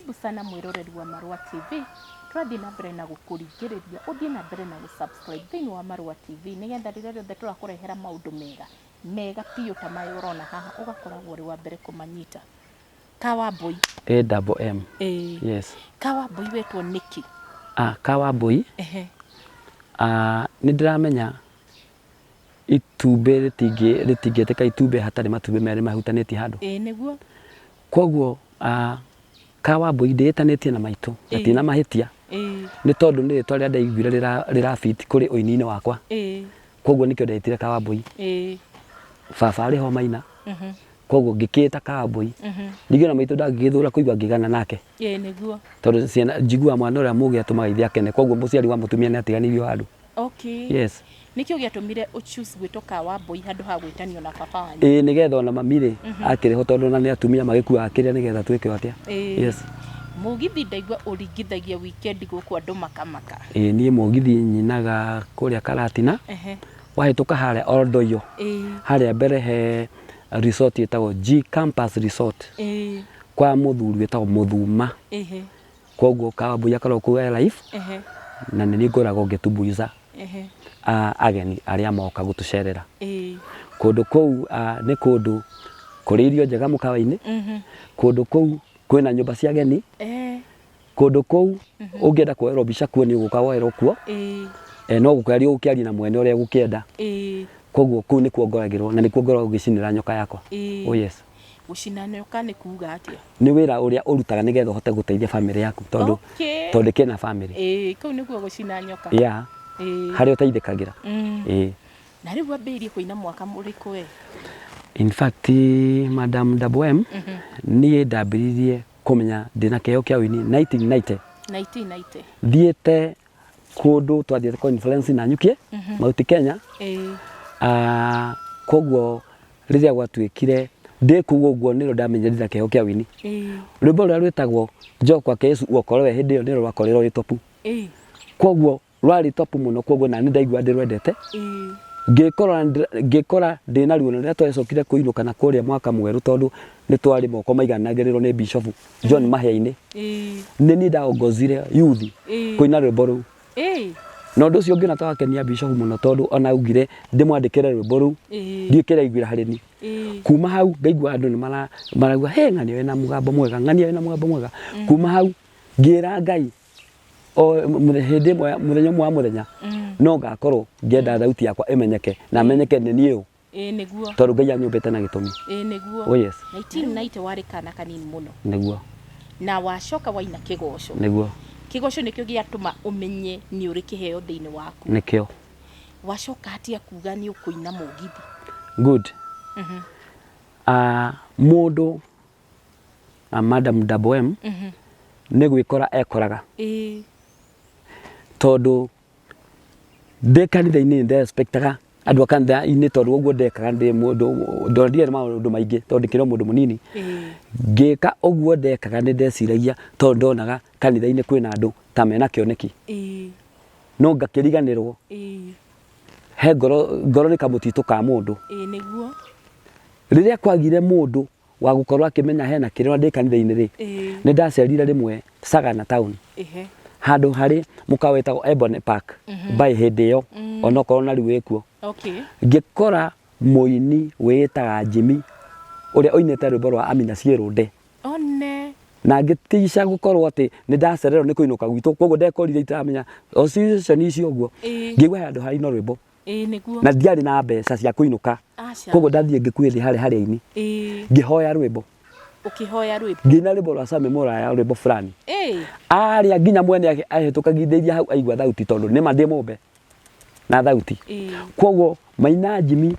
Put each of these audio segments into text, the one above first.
Karibu sana mwĩroreri wa Marũa TV. Tũrathiĩ na mbere na gũkũringĩrĩria ũthiĩ na mbere na gũ-subscribe thĩinĩ wa Marũa TV nĩgetha rĩrĩa rĩothe tũrakũrehera maũndũ mega mega biũ ta maya ũrona haha ũgakoragwo ũrĩ wa mbere kũmanyita. Kawambũi. A double M. Ĩĩ. Yes. Kawambũi wetwo nĩkĩ? Ah, Kawambũi. Ehe. Ah, nĩ ndĩramenya itumbĩ rĩtingĩtĩka itumbĩ hatarĩ matumbĩ merĩ mahutanĩtie handũ. Ĩĩ nĩguo. Koguo ah, Kawambũi ndĩĩtanĩtie na maitũ na ti na mahĩtia nĩ tondũ nĩ rĩtwa rĩrĩa ndaiguire rĩra fit kũrĩ ũini-inĩ wakwa. Koguo nĩkĩo ndetire Kawambũi. Baba arĩ ho Maina, koguo ngĩkĩĩta Kawambũi. Ningĩ ona maitũ ndangĩgĩthũra kũigua ngĩgana nake. Ĩĩ nĩguo. Tondũ ciana njiguaga mwana ũrĩa mũgĩ atũmaga ithe akene, koguo mũciari wa mũtumia nĩ atiganĩirio handũ. Okay. Yes. Nĩkĩo gĩatũmire ũ choose gwĩtwo Kawambũi handũ ha gwĩtanio na baba wanyu? Ĩĩ nĩgetha ona mami rĩ akĩrĩ ho tondũ ona nĩ atumia magĩkuaga kĩrĩa nĩgetha twĩke atĩa. Ĩĩ. Yes. Mũgithi ndaigua ũringithagia weekend gũkũ andũ makamaka. Ĩĩ niĩ mũgithi nyinaga kũrĩa Karatina. Ehe. Wahĩtũka harĩa Oldoiyo. Ĩĩ. Harĩa mbere he resort ĩtagwo G Campus Resort. Ĩĩ. Kwa mũthuri wĩtagwo Mũthuma. Ehe. Koguo Kawambui akoragwo kũu e live Ehe. na nĩ niĩ ngoragwo ngĩtumbuiza Ehe. ageni arĩa moka gũtũcerera. Ĩĩ. Kũndũ kũu nĩ kũndũ kũrĩ irio njega mũkawa-inĩ. Kũndũ kũu kwĩna nyũmba cia ageni. Ehe. Kũndũ kũu ũngĩenda kuoerwo mbica kuo nĩ ũgũka woerwo kuo. Ĩĩ. Eh, no gũkĩaria ũgũkĩaria na mwene ũrĩa ũgũkĩenda. Ĩĩ. Koguo kũu nĩkuo ngoragĩrwo na nĩkuo ngoragwo ngĩcinĩra nyoka yakwa. Ĩĩ. Oh yes. Gũcina nyoka nĩ kuga atĩa? Nĩ wĩra ũrĩa ũrutaga nĩgetha ũhote gũteithia famĩlĩ yaku tondũ Okay. tondũ kĩna famĩlĩ. Ĩĩ, kũu nĩkuo gũcina nyoka. Yeah. Ĩĩ. Harĩa ũteithĩkagĩra. Ĩĩ. Na rĩu wambĩrĩirie kũina mwaka ũrĩkũ we? In fact, Madam Double M, niĩ ndambĩrĩirie kũmenya ndĩna kĩheo kĩa ũini 1990. 1990. Thiĩte kũndũ twathiĩte conference Nanyuki, Mount Kenya. Ĩĩ. Ah, koguo rĩrĩa gwatuĩkire ndĩ kũu ũguo nĩrĩo ndamenyire ndĩna kĩheo kĩa ũini. Ĩĩ. Rwĩmbo rũrĩa rwĩtagwo Njoo kwake Yesu uokolewe hĩndĩ ĩyo nĩrĩo rwakorirwo rwĩ topu. Ĩĩ. Koguo rwarĩ topu mũno koguo nani ndaigua ndĩrwendete. Ĩĩ. Ngĩkora ndĩna ruo na rĩrĩa twacokire kũinũka na kũrĩa mwaka mwerũ tondũ nĩ twarĩ moko maiganagĩrĩrwo nĩ Bishop John Mahĩa-inĩ. Ĩĩ. Nĩ niĩ ndaongozire youth Ĩĩ. kũina rwĩmbo rũu. Ĩĩ. Na ũndũ ũcio ngĩona ta wakenia Bishop mũno tondũ ona augire ndĩmwandĩkĩre rwĩmbo rũu. Ĩĩ. Ndiũĩ kĩrĩa aiguire harĩ niĩ. Ĩĩ. Kuma hau ngaigua andũ nĩ marauga he ng'ania wĩna mũgambo mwega, ng'ania wĩna mũgambo mwega. Kuma hau ngĩra Ngai o hĩndĩ ĩmwe mũthenya ũmwe wa mũthenya no ngakorwo ngĩenda thauti yakwa ĩmenyeke na menyeke nĩ niĩ ũ. Ĩĩ nĩguo. Tondũ Ngai anyũmbĩte na gĩtũmi. Ĩĩ nĩguo. Oh yes. 1990 warĩ kana kanini mũno. Nĩguo. Na wacoka waina kĩgoco. Nĩguo. Kĩgoco nĩkĩo gĩatũma ũmenye nĩ ũrĩ kĩheo thĩinĩ waku. Nĩkĩo. Wacoka atĩa kuga nĩ ũkũina mũgithi? Good. Ah, mũndũ Madam Double M nĩ gwĩkora ekoraga. Ĩĩ. Tondũ ndĩ kanitha-inĩ nĩ ndexpectaga andũ a kanitha-inĩ tondũ ũguo ndekaga ndĩ mũndũ ndonire maũndũ maingĩ tondũ ndĩkĩrĩ o mũndũ mũnini. Ngĩka ũguo ndekaga nĩ ndeciragia tondũ ndonaga kanitha-inĩ kwĩna andũ ta mena kĩoneki. No ngakĩriganĩrwo he ngoro, ngoro nĩ kamũtitũ ka mũndũ. Ĩĩ nĩguo. Rĩrĩa kwagire mũndũ wa gũkorwo akĩmenya hena kĩrĩa ndĩ kanitha-inĩ rĩ, nĩ ndacerire rĩmwe Sagana town handũ harĩ mũkawa wĩtagwo Ebony Park by hĩndĩ ĩyo onokorwo na rĩu wĩkuo. Okay. Ngĩkora mũini wĩĩtaga Jimmy ũrĩa ũinĩte rwĩmbo rwa Amina Ciĩrũnde. One. Na ngĩtica gũkorwo atĩ nĩ ndacererwo nĩ kũinũka gwitũ koguo ndekorire itaramenya o situation icio ũguo. Ngĩigua he handũ harainwo rwĩmbo. Ĩĩ nĩguo. Na ndiarĩ na mbeca cia kũinũka. Aca. Koguo ndathiĩ ngĩkuĩ thĩ harĩa harĩa aini. Ĩĩ. Ngĩhoya rwĩmbo. Ũkĩhoya rwĩmbo. Ngĩina rwĩmbo rwa Sami Mũraya rwĩmbo fulani. Ĩĩ. Arĩa nginya mwene ahĩtũkagithĩria hau aigua thauti tondũ nĩma ndĩ mũmbe na thauti. Ĩĩ. Koguo maina Jimmy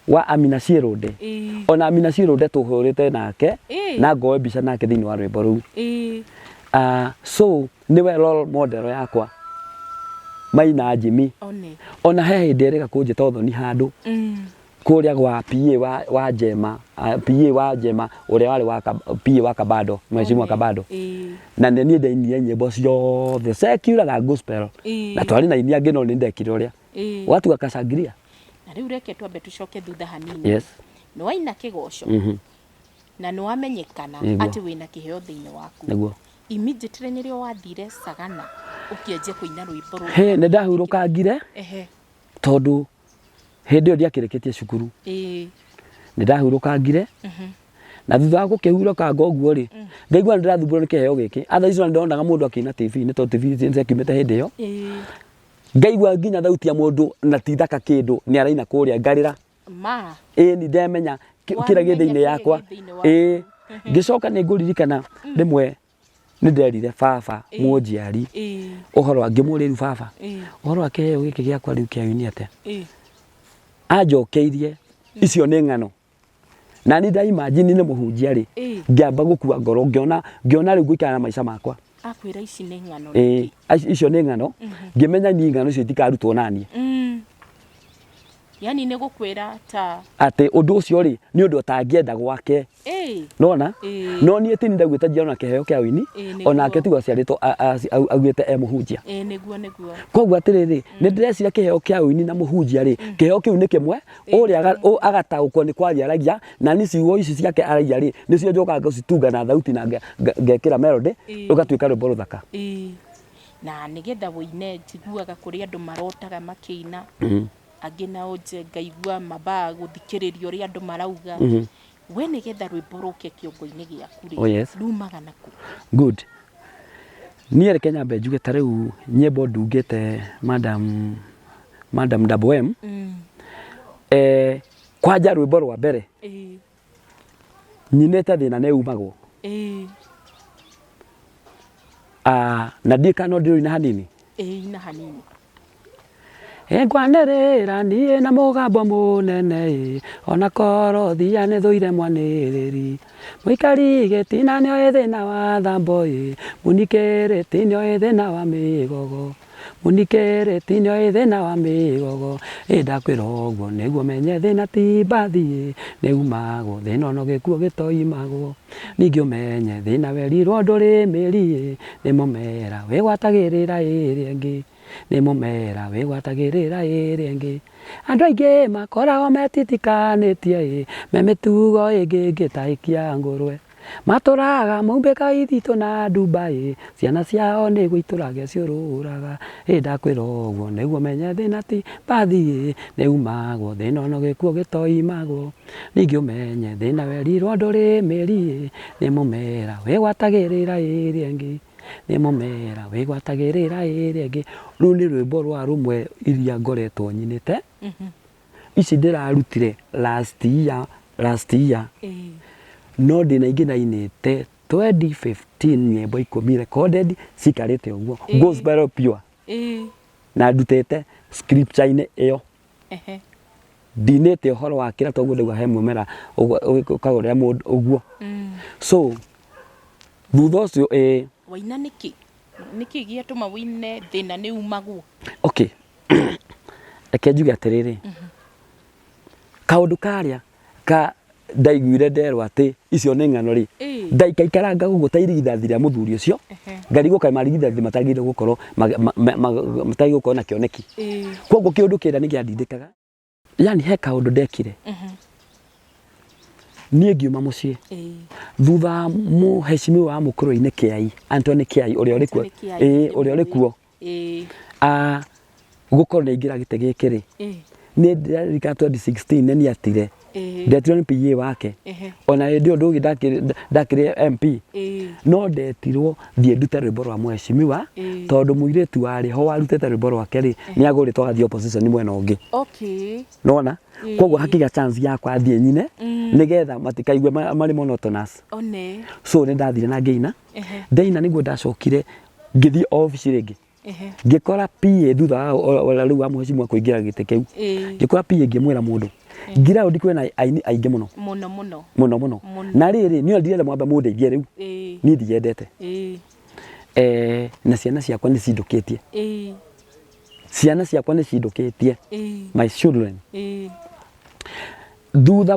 wa Amina Ciĩrũnde. Ĩĩ. Ona Amina Ciĩrũnde tũhũrĩte nake Ĩĩ. na ngoe mbica nake thĩinĩ wa rwĩmbo rũu. Ĩĩ. Ah, so nĩwe role model yakwa Maina Jimmy. One. Ona he hĩndĩ erĩga kũnjĩta ũthoni handũ kũrĩa gwa PA wa Njema, ah, PA wa Njema ũrĩa warĩ wa PA wa Kabando, Mheshimiwa Kabando. Ĩĩ. Na nĩ niĩ ndainire nyĩmbo ciothe secular na gospel. Ĩĩ. Na twarĩ na aini angĩ no nĩ ndekire ũrĩa. Ĩĩ. Watu wakashangilia. Na rĩu reke twambe tũcoke thutha hanini. Yes. Nĩ waina kĩgoco. Na nĩ wamenyekana Nĩguo. atĩ wĩna kĩheo thĩinĩ waku. Nĩguo. Immediately nĩrĩo wathire Sagana ũkĩanjia kũina rwĩmbo rũrũ. Hĩ, nĩ ndahurũkangire tondũ hĩndĩ ĩyo ndiakĩrĩkĩtie cukuru. Nĩ ndahurũkangire na thutha wa gũkĩhurũkanga ũguo rĩ, ngaigua nĩ ndĩrathumbũrwo nĩ kĩheo gĩkĩ. Otherwise nĩ ndonaga mũndũ akĩina TV-inĩ tondũ TV nĩ ciakiumĩte hĩndĩ ĩyo. Ngaigua nginya thauti ya mũndũ na ti thaka kĩndũ nĩ araina kũrĩa ngarĩra. Ma. Ĩĩ ni ndemenya kĩrĩa gĩ Wamenya thĩinĩ kĩrĩa yakwa. gĩ thĩinĩ waku. Ĩĩ ngĩcoka nĩ ngũririkana rĩmwe nĩ nderire baba mũnjiari ũhoro wa ngĩmũria rĩu baba ũhoro wa kĩheo gĩkĩ gĩakwa rĩu kĩa ũini atĩa. Anjokeirie icio nĩ ng'ano na niĩ nda imagine nĩ mũhunjia rĩ, ngĩamba gũkua ngoro ngĩona ngĩona rĩu ngũikara na maica makwa. Akwĩra ici nĩ ng'ano. Ĩĩ icio nĩ ng'ano, ngĩmenya niĩ ng'ano icio itikarutwo naniĩ. Yani nĩ gũkwĩra ta atĩ ũndũ ũcio rĩ nĩ ũndũ ũtangĩenda gwake. Nona no niĩ ti ndaugĩte njiarwo na kĩheo kĩa ũini. Onake tigo aciarĩtwo augĩte e mũhunjia. Ĩĩ nĩguo nĩguo. Koguo atĩrĩrĩ, nĩ ndĩreciria kĩheo kĩa ũini na mũhunjia rĩ, kĩheo kĩu nĩ kĩmwe, ũrĩa agataũkwo nĩ kwaria aragia, na niĩ ciugo ici ciake aragia rĩ, nĩcio njũkaga gũcitunga na thauti na ngekĩra melody, rũgatuĩka rwĩmbo rũthaka. Na nĩgetha ũine njiguaga kũrĩ andũ marotaga makĩina, angĩ nao nje ngaigua mambaga gũthikĩrĩria ũrĩa andũ marauga. We nĩgetha rwĩmbo rũke kĩongo-inĩ gĩaku rĩ, Oh, yes. rumaga naku? Good. Niĩ reke nyambe njuge ta rĩu nyĩmbo ndungĩte madam madam Double M. Kwanja rwĩmbo rwa mbere nyinĩte thĩna nĩ umagwo. Ah, na ndiĩ kana no ndĩrũina hanini. Ĩĩ ina hanini. Ngwanĩrĩra niĩ na mũgambo mũnene ĩ, ona korwo thia nĩ thũire mwanĩrĩri. Mũikari gĩtina nĩoĩ thĩna wa thambo ĩ, mũnikĩrĩti nĩoĩ thĩna wa mĩgogo. Mũnikĩrĩti nĩoĩ thĩna wa mĩgogo. Ĩ ndakwĩra ũguo nĩguo menye thĩna ti mbathi ĩ, nĩ umagwo thĩna ono gĩkuũ gĩtoimagwo. Ningĩ ũmenye thĩna werirwo ndũrĩ mĩri ĩ, nĩ mũmera wĩgwatagĩrĩra ĩrĩa ĩngĩ. Nĩ mũmera wĩgwatagĩrĩra ĩrĩa ĩngĩ. Andũ aingĩ makoragwo metitikanĩtie ĩ, me mĩtugo ĩngĩ ĩngĩ ta ĩkia ngũrwe. Matũraga maumbĩka ithitũ na ndumba ĩ, ciana ciao nĩ gũitũrage ciũrũraga. Ĩ ndakwĩra ũguo nĩguo menye thĩna ti mbathi ĩ, nĩ umagwo thĩna ono gĩkuũ gĩtoimagwo. Ningĩ ũmenye thĩna werirwo ndũrĩ mĩri ĩ, nĩ mũmera wĩgwatagĩrĩra ĩrĩa ĩngĩ. Nĩ mũmera wĩgwatagĩrĩra ĩrĩa ĩngĩ. Rũu nĩ rwĩmbo rwa rũmwe iria ngoretwo nyinĩte. Ici ndĩrarutire last year, last year. No ndĩna ingĩ ndainĩte 2015 nyĩmbo 10 recorded cikarĩte ũguo. Gospel pure. Na ndutĩte scripture-inĩ ĩyo. Ndinĩte ũhoro wa kĩra toguo ndauga he mũmera ũkagũrĩra mũndũ ũguo. So thutha ũcio Waina nĩkĩ? Nĩkĩ gĩatũma wĩine thĩna nĩ umagwo? Okay. Reke njuge atĩrĩrĩ, kaũndũ karĩa ka ndaiguire nderwo atĩ icio nĩ ng'ano rĩ, ndaikaikaranga ũguo ta irigithathi rĩa mũthuri ũcio, ngarigwo kaĩ marigithathi matagĩrĩire gũkorwo matagĩrĩire gũkorwo na kĩoneki. Koguo kĩũndũ kĩrĩa nĩ kĩandindĩkaga. Yani he kaũndũ ndekire. Niĩ ngiuma mũciĩ. Thutha wa mũhecimiwa wa mũkũrũ-inĩ Kĩai, Anthony Kĩai ũrĩa ũrĩ kuo, ĩĩ ũrĩa ũrĩ kuo. Gũkorwo nĩ aingĩra gĩtĩ gĩkĩ rĩ, niĩ ndĩraririkana 2016 nĩ niĩ atire. Ndetirwo nĩ PA wake. Ona hĩndĩ ĩyo ndũgĩ ndakĩrĩ MP. No ndetirwo thiĩ ndute rwĩmbo rwa mũhecimiwa tondũ mũirĩtu warĩ ho warutĩte rwĩmbo rwake rĩ, nĩ agũrĩtwo agathiĩ opposition mwena ũngĩ. Nona? Koguo hakĩgĩa chance yakwa thiĩ nyine nĩgetha matikaigue marĩ monotonous. So nĩ ndathire na ngĩina. Ndaina nĩguo ndacokire ngĩthiĩ obici rĩngĩ. Ngĩkora PA thutha wa rĩu wa mũhecimiwa kũingĩra gĩtĩ kĩu. Ngĩkora PA ngĩmwĩra mũndũ ground kwĩna aini aingĩ mũno. Mũno mũno. Mũno mũno. Na rĩrĩ niĩ ndirenda mwambe mũndeithie rĩu. Niĩ ndiyendete. Na ciana ciakwa nĩ cindũkĩtie. Ciana ciakwa nĩ cindũkĩtie. My children. Thutha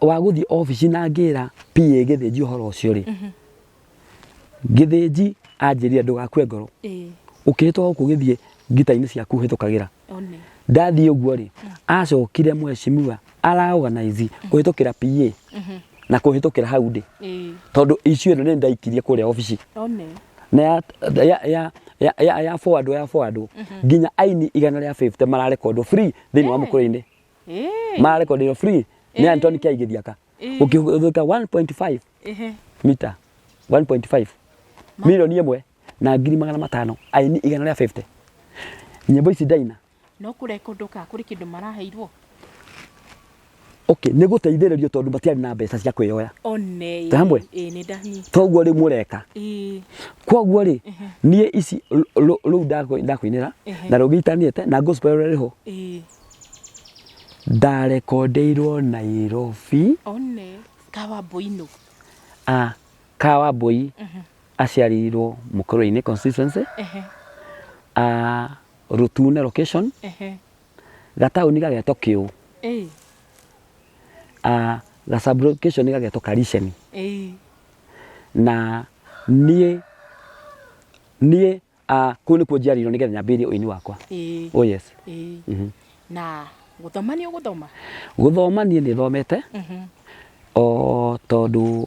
wa gũthiĩ obici na ngĩra PA Gĩthĩnji ũhoro ũcio rĩ, Gĩthĩnji anjĩrire ndũgakue ngoro. Ũkĩhĩtũka gũkũ ũgĩthiĩ ngita-inĩ ciaku ũhĩtũkagĩra. Ndathiĩ ũguo rĩ, acokire mheshimiwa ara organize kũhĩtũkĩra PA. Na kũhĩtũkĩra hau ndĩ tondũ issue ĩno nĩ ndaikirie kũrĩa obici One. Na ya forward ya forward nginya aini 150 mararekondwo free thĩinĩ wa mũkũrũ-inĩ. Mararekondirwo free nĩ Anthony Kiai Gĩthiaka ũkĩhũthĩka 1.5 mita 1.5 1,500,000 aini 150 nyĩmbo ici ndaina. No kũrekondwo kana kũrĩ kĩndũ maraheirwo? Okay, nĩ gũteithĩrĩrio tondũ matiarĩ na mbeca cia kwĩyoya. One. Twĩ hamwe? Ĩĩ, nĩ ndanyita. Toguo rĩu mũreka. Koguo rĩ, niĩ ici rũu ndakũinĩra na rũngĩ itanĩte na gospel ũrĩa rĩho ndarekondeirwo Nairobi. One. Kawambũinũ. A Kawambũi aciarĩirwo Mũkũrwe-inĩ constituency. A Rũtune location. Gataũni gagetwo Kĩũ. A ga sub location gagetwo Kariceni. Na niĩ kũu nĩkuo njiarĩirwo nĩgetha nyambĩrĩrie ũini wakwa. Oh yes. Na gũthoma nĩ ũgũthoma? Gũthoma niĩ nĩ thomete o tondũ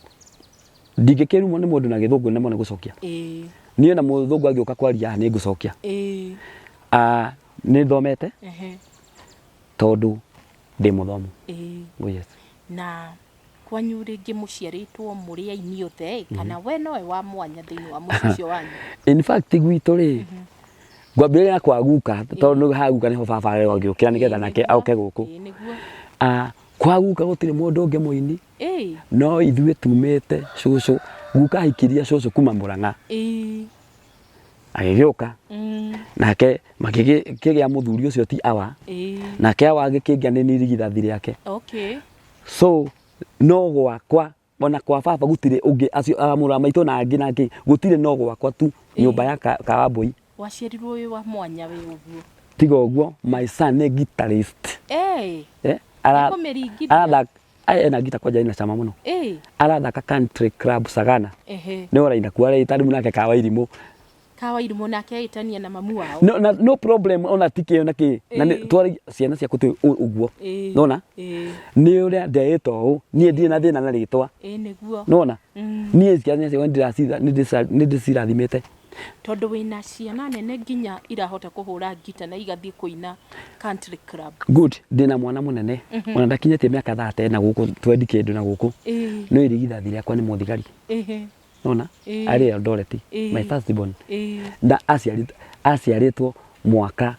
ndingĩkĩrumwo nĩ mũndũ na gĩthũngũ nemwo nĩ gũcokia. Niĩ na mũthũngũ angĩũka kwaria haha nĩ ngũcokia. Nĩ thomete tondũ ndĩ mũthomu. Oh yes. Na kwanyu rĩngĩ mũciarĩtwo mũrĩ aini othe kana we nowe wa mwanya thĩinĩ wa mũciĩ ũcio wanyu? In fact gwitũ rĩ, ngwambĩrĩria na kwa guka tondũ ha guka nĩho baba arerwo agĩũkĩra nĩgetha nake oke gũkũ. Ĩĩ nĩguo. Kwa guka gũtirĩ mũndũ ũngĩ mũini no ithuĩ tumĩte cũcũ, guka ahikirie cũcũ kuma Mũrang'a. Agĩgĩũka nake makĩgĩa mũthuri ũcio ti awa nake awa agĩkĩngĩa nĩ irigithathi rĩake. So no gwakwa ona kwa baba gũtirĩ ũngĩ acio a mũrũ wa maitũ na angĩ na angĩ gũtirĩ, no gwakwa tu nyũmba ya Kawambũi. Waciarirwo wĩ wa mwanya wĩ ũguo. Tiga ũguo, my son nĩ guitarist. Eh, Nĩkũmĩringithia. Arathaka ena gita kwanja ina cama mũno. Arathaka Country Club Sagana. Nĩ ũraina kuo arĩ rĩu nake Kawairimũ. Kawairimũ nake agĩtania na mamu wao. No, na, no problem ona ti kĩ ona kĩ na nĩ twara ciana ciaku twĩ ũguo. Nona nĩ ũrĩa ndeĩtwo ũũ, niĩ ndirĩ na thĩna na rĩtwa. Ĩĩ nĩguo. Nona niĩ ciana ciakwa nĩ ndĩcirathimĩte. Tondũ wĩna ciana nene nginya irahota kũhũra ngita na igathiĩ kũina Country Club. Good, ndĩna mwana mũnene ona ndakinyĩtie mĩaka 30 na gũkũ twendi kĩndũ na gũkũ no irigithathi rĩakwa nĩ mũthigari. Nona arĩ Eldoret, my first born na aciarĩtwo mwaka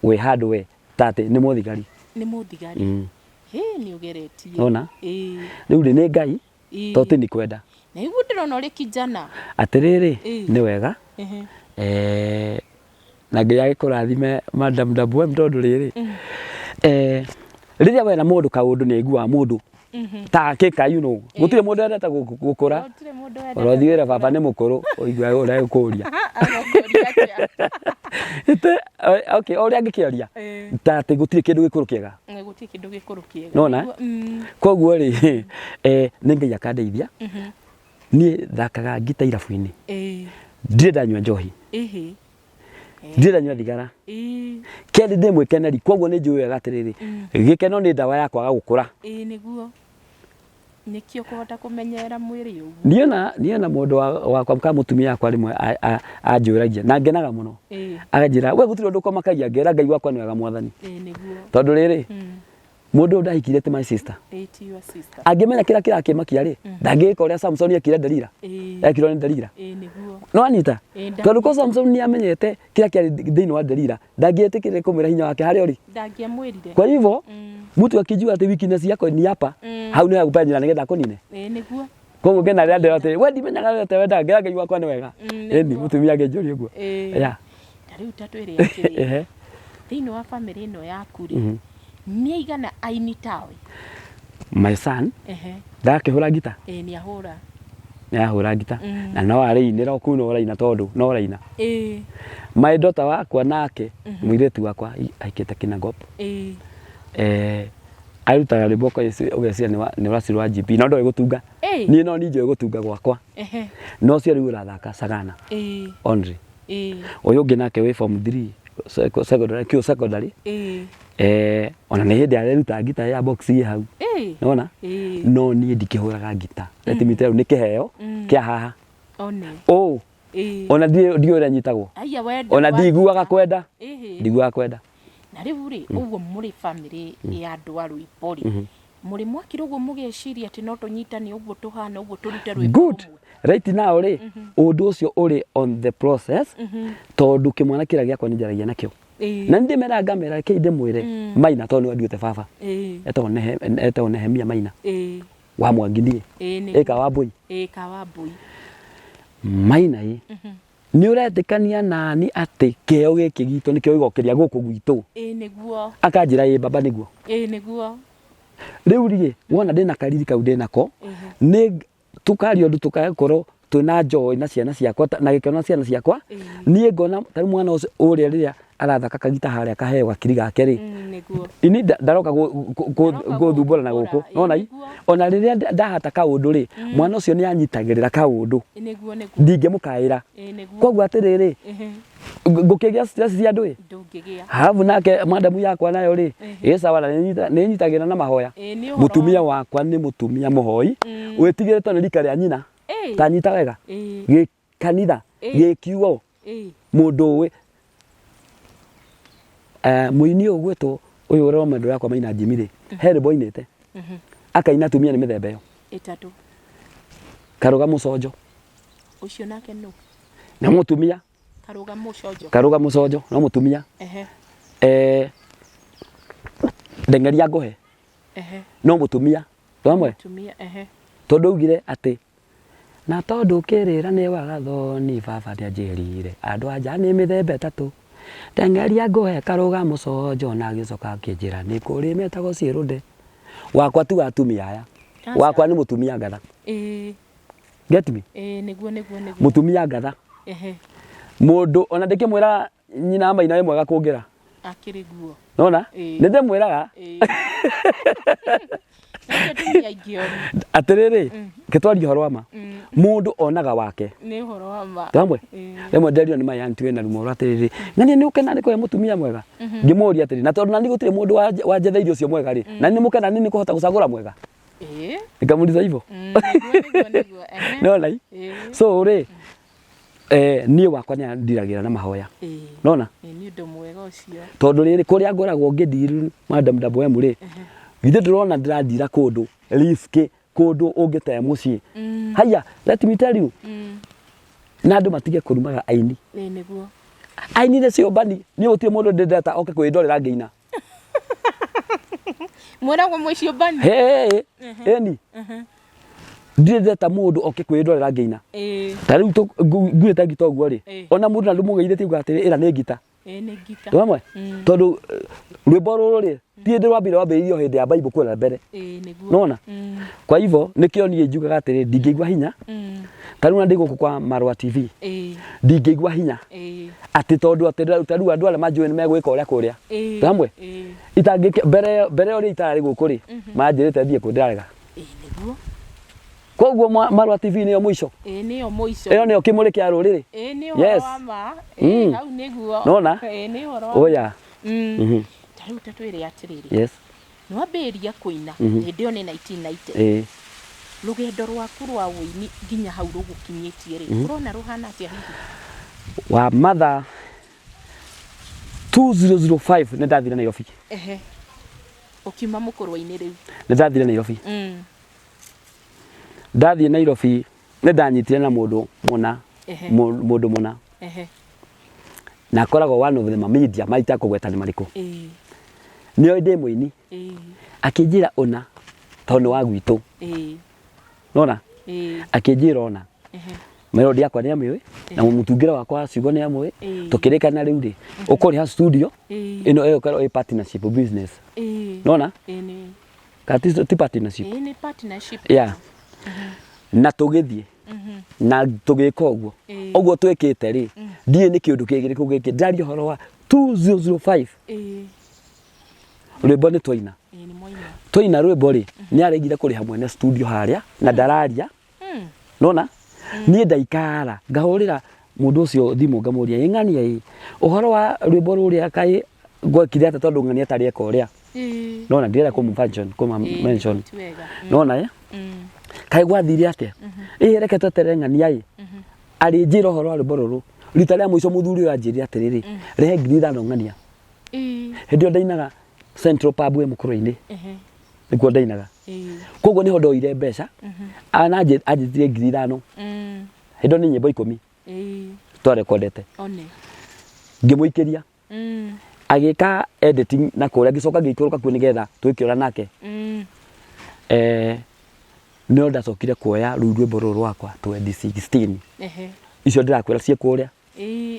wĩ handũ we tate nĩ mũthigari. Nĩ mũthigari. Hĩ, nĩ ũgeretie. Nona rĩu rĩ nĩ Ngai to ti nĩ kwenda. Na igu ndĩrona ũrĩ kijana. Atĩrĩrĩ, nĩ wega. Na Ngai agĩkũrathime Madam WM tondũ rĩrĩ, rĩrĩa wera mũndũ kaũndũ nĩ aiguaga mũndũ ta akĩka gũtirĩ mũndũ endete gũkũra. Gũtirĩ mũndũ wendete. Ũrothiĩ wĩre baba nĩ mũkũrũ ũigue ũrĩa egũkũria. Agũkũria atĩa? Okay, o ũrĩa angĩkĩaria ta atĩ gũtirĩ kĩndũ gĩkũrũ kĩega. Gũtirĩ kĩndũ gĩkũrũ kĩega. Nona? Koguo rĩ, nĩ Ngai akandeithia. Niĩ thakaga ngita irabu-inĩ. Ndirĩ ndanyua njohi. Ndirĩ ndanyua thigara. Kerĩ ndĩ mwĩkeneri, koguo nĩ njũĩ wega atĩrĩrĩ, gĩkeno nĩ ndawa ya kwaga gũkũra. Ĩĩ nĩguo. Nĩkĩo kũhota kũmenyerera mwĩrĩ ũguo. Niĩ ona mũndũ wakwa kana mũtumia wakwa rĩmwe anjũragia na ngenaga mũno. Akanjĩra we gũtirĩ ũndũ ũkũmakagia, ngera Ngai wakwa nĩ wega mwathani. Ĩĩ nĩguo. Tondũ rĩrĩ, mũndũ ũyũ ndahikire ti my sister. Ĩĩ ti your sister. Angĩmenya kĩrĩa kĩrakĩmakia rĩ, ndangĩgĩka ũrĩa Samson ekire Delila. Ekirwo nĩ Delila. Ĩĩ nĩguo. No anyita? Ĩĩ. Tondũ ko Samson nĩ amenyete kĩrĩa kĩarĩ thĩinĩ wa Delila, ndangĩetĩkĩrire kũmwĩra hinya wake harĩa ũrĩ. Ndangĩamwĩrire. Kwa hivyo mtu akijua atĩ weakness yako ni hapa, hau nĩ hagũpenyera nĩgetha akũnine. Ĩĩ nĩguo. Koguo ngena rĩrĩa ndĩrona atĩrĩ, we ndimenyaga we atĩ wendaga, ngera Ngai wakwa nĩ wega. Ĩni mũtumia angĩnjũria ũguo. Yeah. Ta rĩu ta twĩre atĩrĩrĩ, thĩinĩ wa bamĩrĩ ĩno yaku rĩ, nĩ aigana aini tawe? My son ndakĩhũra ngita? Ĩĩ nĩ ahũra. Nĩ ahũra ngita na no arĩinĩra o kũu no ũraina tondũ no ũraina. My daughter wakwa nake mũirĩtu wakwa aikĩte Kinangop. Arutaga rwĩmbo ũgeciria nĩ rwaci rwa GB no ndoĩ gũtunga. Niĩ no niĩ njũĩ gũtunga gwakwa. No ũcio rĩu ũrathaka Sagana only. Ũyũ ũngĩ nake wĩ form 3 Secondary, Kĩũ Secondary. Ona nĩ hĩndĩ areruta ngita ya box ĩ hau. Nona no niĩ ndikĩhũraga ngita. Let me tell you, nĩ kĩheo kĩa haha. One. Ũ ona ndiũ ũrĩa nyitagwo. Aya wenda. Ona ndiguaga kwenda. Ndiguaga kwenda. Na rĩu rĩ, ũguo mũrĩ bamĩrĩ ya andũ a rwĩmbo rĩ, mũrĩ mwakira ũguo mũgeciria atĩ no tũnyitane ũguo tũhana ũguo tũrute rwĩmbo Good. rũmwe? Right now rĩ, ũndũ ũcio ũrĩ on the process, tondũ kĩmwana kĩrĩa gĩakwa nĩ njaragia nakĩo. Na nĩ ndĩmeraga ngamera rekei ndĩmwĩre Maina, tondũ nĩwe nduĩte baba. Etagwo Nehemia Maina wa Mwangi niĩ. Ĩka wa Mbũi. Ĩka wa Mbũi. Maina ĩ, nĩ ũretĩkania nani atĩ kĩheo gĩkĩ gitũ nĩkĩo gĩgokĩria gũkũ gwitũ? Ĩĩ nĩguo. Akanjĩra ĩ baba nĩguo. Ĩĩ nĩguo. Rĩu rĩ, wona ndĩna kariri kau ndĩnako, nĩ tukaria ũndũ tũgakorwo twĩna joy na ciana ciakwa na gĩkeno na ciana ciakwa. Niĩ ngona ta rĩu mwana ũcio ũrĩa rĩrĩa arathaka kagita harĩa kaheo gakiri gake rĩ, Nĩguo. ini ndaroka Ndaroka gũthumbũra na gũkũ. gũthumbũra, Nona ĩĩ, nĩguo. Ona rĩrĩa ndahata kaũndũ rĩ, mwana ũcio nĩ anyitagĩrĩra kaũndũ. Nĩguo nĩguo. Ndingĩmũkaĩra. Ĩĩ nĩguo. Koguo atĩrĩrĩ, ngũkĩgĩa stress cia andũ ĩ? Ndũngĩgĩa. Halafu nake madamu yakwa nayo rĩ, ĩ sawa, na nĩ nyitagĩra na mahoya. Ĩĩ, nĩ ũhoro. Mũtumia wakwa nĩ mũtumia mũhoi wĩtigĩrĩtwo nĩ rika rĩa nyina. Ta nyita wega. Gĩ kanitha, gĩ kiugo, mũndũ ũĩ mũini ũyũ ũgwĩtwo ũyũ ũrĩa mwendwa yakwa Maina Jimmy rĩ, he rwĩmbo ainĩte akaina atumia nĩ mĩthemba ĩyo. Ĩtatũ. Karũga Mũconjo. Ũcio nake nũ? Nĩ mũtumia. Karũga Mũconjo. Karũga Mũconjo no mũtumia. Ndeng'eria Ngũhe. No mũtumia. Twamwe? Mũtumia, ehe. Tondũ augire atĩ na tondũ kĩrĩra nĩ wagathoni baba nĩanjĩrire andũ a nja nĩ mĩthemba ĩtatũ, Ndeng'eria Ngũhe, Karũga Mũconjo, na agĩcoka akĩnjĩra nĩ kũrĩ metagwo ciĩrũnde. Wakwa ti wa atumia aya. Aca. Wakwa nĩ mũtumia ngatha. Get me? Ĩĩ nĩguo nĩguo nĩguo. Mũtumia ngatha. Mũndũ ona ndĩkĩmwĩra nyina Maina wĩ mwega kũngĩra. Akĩrĩ guo. Nona? Ĩĩ. Nĩ ndĩmwĩraga. Ĩĩ. Nĩ atumia aingĩ oru. Atĩrĩrĩ, gĩtwaria ũhoro wa ma. Mũndũ onaga wake. Nĩ ũhoro wa ma. Twamwe? Ĩĩ. Rĩmwe nderio nĩ my auntie wĩna rumo rwa atĩrĩrĩ, ng'ania nĩ ũkena nĩ kũhe mũtumia mwega. Ngĩmũria atĩrĩ, na tondũ nani gũtirĩ mũndũ wanjetheirie ũcio mwega rĩ, na nĩ mũkena nĩ kũhota gũcagũra mwega. Ĩĩ. Nikamuuliza hivyo. Nĩguo nĩguo nĩguo. Nona i? Ĩĩ. So rĩ, niĩ wakwa nĩ ndiragĩra na mahoya. Ĩĩ. Nona? Ĩĩ nĩ ũndũ mwega ũcio. Tondũ rĩrĩ kũrĩa ngoragwo ngĩndiru Madam Double M rĩ, githĩ ndũrona ndĩrandira kũndũ risk, kũndũ ũngĩte mũciĩ. Haya, let me tell you. Na andũ matige kũrumaga aini. Ĩĩ nĩguo. Aini nĩ ciũmbani, niĩ gũtirĩ mũndũ ndĩndeta oke kwĩndorera ngĩina. Mwĩragwo mwĩ ciũmbani? Hĩ, ĩni. Ndirĩ ndeta mũndũ oke kwĩndorera ngĩina. Ta rĩu nguĩte ngita ũguo rĩ, ona mũndũ na ndũmũgeithĩtie uga atĩrĩ, ĩra nĩ ngita. Ĩĩ nĩ ngita. Twamwe? Tondũ rwĩmbo rũrũ rĩ, ti hĩndĩ rwambire rwambĩrĩirio hĩndĩ ya Bible kũrĩa mbere. Ĩĩ nĩguo. Nona? Kwa hivyo nĩkĩo niĩ njugaga atĩrĩ, ndingĩigua hinya. Ta rĩu na ndĩ gũkũ kwa Marũa TV. Ndingĩigua hinya. Atĩ tondũ atĩ ta rĩu andũ arĩa manjũĩ nĩ megwĩka ũrĩa kũrĩa. Twamwe? Itangĩke mbere mbere ũrĩa itararĩ gũkũ rĩ, manjĩrĩte thiĩ kũ ndĩrarega. Ĩĩ nĩguo. Koguo Marũa TV nĩyo mũico. Ĩĩ nĩyo mũico. Ĩyo nĩyo kĩmũrĩ kĩa rũrĩrĩ. Ĩĩ nĩ ũhoro Yes. wa ma. Ĩĩ hau nĩguo. Nona? Ĩĩ nĩ ũhoro wa Oya. Ta rĩu ta twĩre atĩrĩrĩ. Yes. Nĩ wambĩrĩria kũina hĩndĩ ĩyo nĩ 1990. Ĩĩ. Rũgendo rwaku rwa ũini nginya hau rũgũkinyĩtie rĩ, ũrona rũhana atĩa hihi? Wa matha 2005 nĩ ndathire Nairobi. Ũkiuma mũkũrwe-inĩ rĩu. Nĩ ndathire Nairobi. Ndathiĩ Nairobi nĩ ndanyitire na mũndũ mũna, mũndũ mũna. Na akoragwo one of the media maita kũgweta nĩ marĩkũ. Nĩoĩ ndĩ mũini. Akĩnjĩra ũna tondũ nĩ wa gwitũ. Nona? Akĩnjĩra ũna. Melody yakwa nĩ amĩũĩ na mũtungĩre wakwa wa ciugo nĩ amũĩ. Tũkĩrĩkana rĩu rĩ, ũkũrĩha studio ĩno ĩgũkorwo ĩ partnership business. Nona? Kana ti partnership? Ĩĩ nĩ partnership. Yeah. Na tũgĩthiĩ na tũgĩka ũguo. Ũguo twĩkĩte rĩ, ndiũĩ nĩ kĩũndũ kĩrĩkũ gĩkĩ. Ndĩraria ũhoro wa 2005. Rwĩmbo nĩ twaina. Ĩĩ nĩ mwaina. Twaina rwĩmbo rĩ, nĩ aregire kũrĩha mwene studio harĩa na ndararia. Nona? Niĩ ndaikara ngahũrĩra Mũndũ ũcio thimũ ngamũria, ĩ ng'ania ĩ, ũhoro wa rwĩmbo rũrĩa kaĩ gwekire atĩa, tondũ ng'ania tarĩ eka ũrĩa. Nona ndirenda kũmũ mention, kũma mention. Ti wega. Nona ĩ kaĩ gwathire atĩa, ĩ reke tweterere ng'ania ĩ arĩnjĩra ũhoro wa rwĩmbo rũrũ. Rita rĩa mũico mũthuri ũyũ anjĩrire atĩrĩrĩ, rehe 5,000 ng'ania. Hĩndĩ ĩyo ndainaga Central Pub ĩ Mũkũrwe-inĩ, nĩkuo ndainaga. Koguo nĩho ndoire mbeca. Ana anjĩtirie 5,000. Hĩndĩ ĩyo nĩ nyĩmbo 10 twarekondete. One. Ngĩmũikĩria, agĩka editing na kũrĩa, ngĩcoka ngĩikũrũka kuo nĩgetha twĩkĩora nake. No ndacokire kuoya rũu rwĩmbo rũrũ rwakwa 2016. Icio ndĩrakwĩra ciĩ kũrĩa.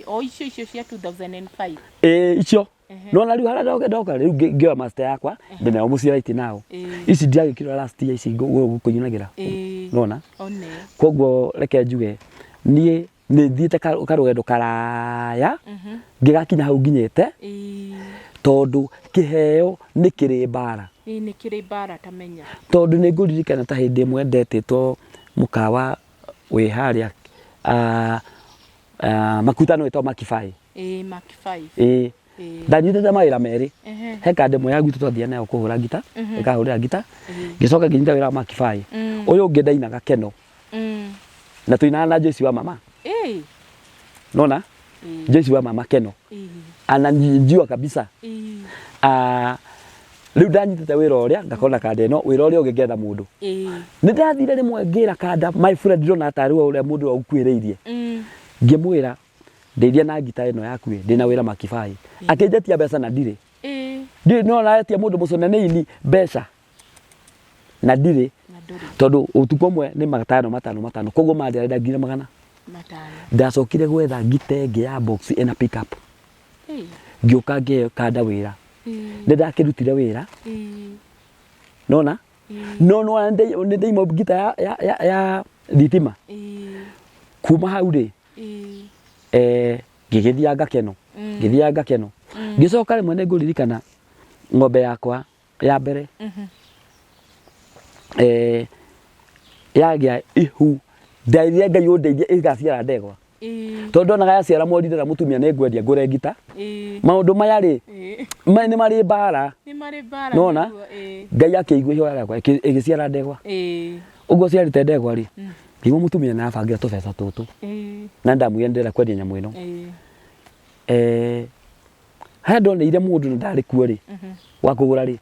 O icio cia 2005? Ĩĩ, icio. Nona rĩu harĩa ndoka rĩu ngĩoya master yakwa ndĩnayo mũciĩ right now. Ici ndiagĩkĩra last year, ici ngũkũinagĩra. Nona One. Koguo reke njuge niĩ nĩ thiĩte karũgendo karaya ngĩgakinya hau nginyĩte, tondũ kĩheo nĩ kĩrĩ mbara. Ĩĩ, nĩ kĩrĩ mbara tamenya. Tondũ nĩ ngũririkana ta hĩndĩ ĩmwe ndetĩtwo mũkawa wĩ harĩa makutano wĩtagwo Makibai. Ĩĩ, Mark 5. Ĩĩ. Ndanyitĩte mawĩra merĩ. He kanda ĩmwe ya gwitũ twathiaga nayo kũhũra ngita, ĩkahũrĩra ngita, ngĩcoka ngĩnyita wĩra wa Makibai. Ũyũ ũngĩ ndainaga keno na tũinaga na Joyce wa mama. Nona Joyce wa mama keno ananijua kabisa. Rĩu ndanyitĩte wĩra ũrĩa ngakorwo na kanda ĩno, wĩra ũrĩa ũngĩ ngetha mũndũ. Nĩ ndathire rĩmwe ngĩra kanda my friend, ndĩrona tarĩ we ũrĩa mũndũ ũrĩa ũkuhĩrĩirie, ngĩmwĩra ndeithia na ngita ĩno yaku ĩ, ndĩna wĩra Makibai. Akĩnjetia mbeca na ndirĩ. Ndirĩ, no aretia mũndũ mũcone nĩ ini mbeca na ndirĩ. Na ndũrĩ. Tondũ ũtukũ ũmwe nĩ matano matano matano, koguo mandĩarenda nginya magana 500. Ndacokire gwetha ngita ĩngĩ ya box ĩna pick up. Ngĩũka ngĩhe kanda wĩra. Nĩ ndakĩrutire wĩra. Nona no no nĩ ndaima ngita ya thitima. Kuma hau rĩ, ngĩgĩthianga keno, ngĩthianga keno, ngĩcoka rĩmwe nĩ ngũririkana ng'ombe yakwa ya mbere yagĩa ihu, ndairire Ngai ũndeithie ĩgaciara ndegwa, tondũ ndonaga yaciara mori ndĩra mũtumia nĩ ngwendia ngũre ngita. Maũndũ maya rĩ, nĩ marĩ mbara. Nĩ marĩ mbara. Nona? Nĩguo, ĩĩ. Ngai akĩigua ihoya rĩakwa, ĩgĩciara ndegwa. Ũguo ciarĩte ndegwa rĩ, ngĩigua mũtumia nĩ arabangĩra tũbeca tũtũ, na ndamwĩra ndĩrenda kwendia nyamũ ĩno. Harĩa ndoneire mũndũ na ndarĩ kuo rĩ wa kũgũra rĩ,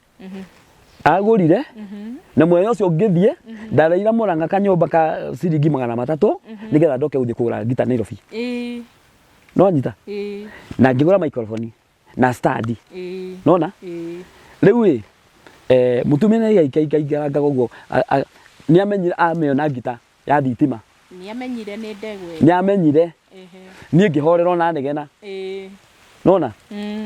agũrire, na mũthenya ũcio ngĩthiĩ ndareire Mũrang'a kanyũmba ka ciringi 300 nĩgetha ndoke gũthiĩ kũgũra ngita Nairobi. No nyita na ngĩgũra microphone na stand. Nona rĩu ĩ, mũtumia nĩ aikaikaikaranga ũguo, nĩ amenyire amĩona ngita ya thitima. Nĩ amenyire nĩ ndegwa ĩyo. Nĩ amenyire. Niĩ ngĩhorera ona negena. Nona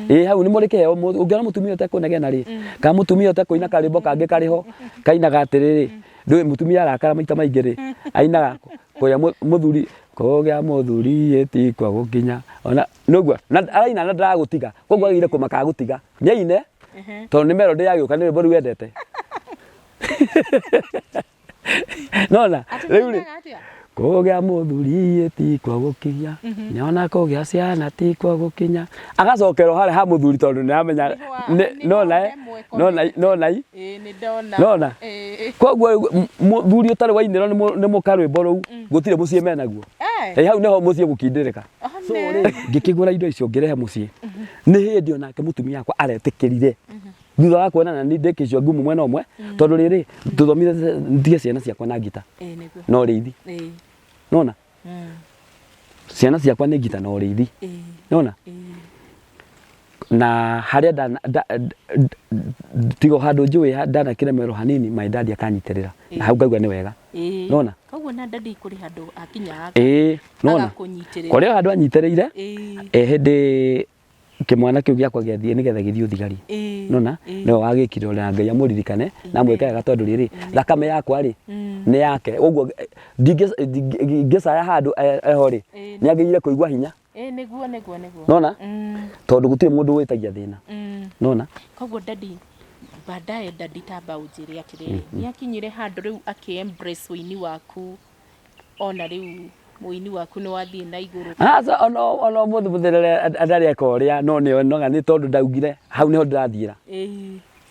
ĩ hau nĩ mũrĩ kĩheo. Ũngĩona mũtumia ũtekũnegena rĩ, kana mũtumia ũtekũina karwĩmbo kangĩ karĩho kainaga atĩrĩrĩ, ndũĩ mũtumia arakara maita maingĩ rĩ, ainaga kũrĩa mũthuri kũgĩa mũthuri ĩtikwa gũkinya ona nĩguo na araina na ndaragũtiga, koguo agĩrĩire kũmaka agũtiga nĩ aine, tondũ nĩ melody yagĩũka, nĩ rwĩmbo rũu endete. Nona rĩu rĩ, kũgĩa mũthuri tikwa gũkinya, nyona kũgĩa ciana tikwa gũkinya, agacokerwo harĩa ha mũthuri tondũ nĩ amenya. Nona nona nona nona koguo mũthuri ũtarĩ wainĩrwo nĩ mũka rwĩmbo rũu, gũtirĩ mũciĩ menaguo. Ĩ hau nĩho mũciĩ gũkindĩrĩka. So rĩ, ngĩkĩgũra indo icio ngĩrehe mũciĩ, nĩ hĩndĩ onake mũtumia wakwa aretĩkĩrire thutha wa kuona na nĩ ndĩkĩcio ngumu mwena ũmwe, tondũ rĩrĩ tũthomire ndige ciana ciakwa na ngita na ũrĩithi. Nona ciana ciakwa nĩ ngita na ũrĩithi. Nona na harĩa tiga handũ njũĩ ndanakĩremerwo hanini, my dad akanyitĩrĩra na hau ngaigua nĩ wega. Nona Koguo na daddy kũrĩ handũ akinyaga ĩĩ, nona agakũnyitĩrĩra. Kũrĩ o handũ anyitĩrĩire. Hĩndĩ kĩmwana kĩu gĩakwa gĩathiĩ nĩgetha gĩthiĩ ũthigari, nona nĩwe wagĩkire ũrĩa, Ngai amũririkane na amwĩke wega, tondũ rĩrĩ thakame yakwa rĩ nĩ yake, ũguo ndingĩcaya handũ eho rĩ, nĩ agĩrĩire kũigua hinya. Ĩĩ, nĩguo nĩguo nĩguo. Nona tondũ gũtirĩ mũndũ wĩtagia thĩna. Nona Koguo daddy baadaye, daddy tamba ũnjĩre atĩrĩrĩ, nĩ akinyire handũ rĩu akĩ embrace ũini waku ona rĩu? Mũini waku nĩ wathiĩ na igũrũ. Aca ona ona ũmũthĩ mũtherere ndarĩ eka ũrĩa no nĩ onaga nĩ tondũ ndaugire hau nĩho ndĩrathiĩra.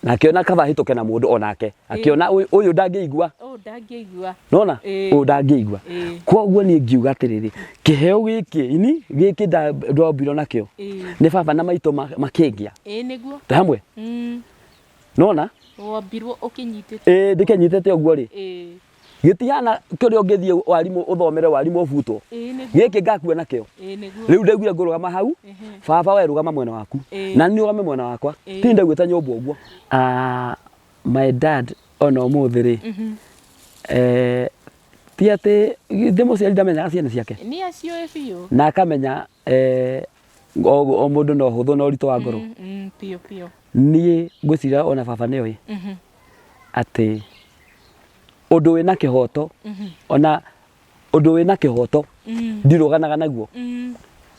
Na akĩona kaba hĩtũke na mũndũ onake akĩona ũyũ ũyũ ndangĩigua. Ũyũ ndangĩigua. Nona ũyũ ndangĩigua. Koguo niĩ ngiuga atĩrĩrĩ, kĩheo gĩkĩ ini gĩkĩ ndombirwo nakĩo nĩ baba na maitũ makĩngĩa. Ĩĩ nĩguo. Twĩ hamwe? Nona? Wombirwo ũkĩnyitĩte. Ĩĩ ndĩkĩnyitĩte ũguo rĩ. Gĩtihana kĩrĩa ũngĩthiĩ warimũ ũthomere warimũ ũbutwo. Ĩĩ nĩguo. Gĩkĩ ngakua nakĩo. Ĩĩ nĩguo. Rĩu ndaiguire ngũrũgama hau, baba we rũgama mwena waku, na niĩ rũgame mwena wakwa. Ti ndaiguĩte nyũmba ũguo. Ah, my dad ona ũmũthĩ rĩ, eh, ti atĩ githĩ mũciari ndamenyaga ciana ciake? Nĩ aciũĩ biũ. Na akamenya eh, o mũndũ na ũhũthũ na ũritũ wa ngoro. Biũ biũ. Niĩ ngwĩciria ona baba nĩoĩ atĩ ũndũ wĩna kĩhoto ona ũndũ wĩna kĩhoto ndirũganaga naguo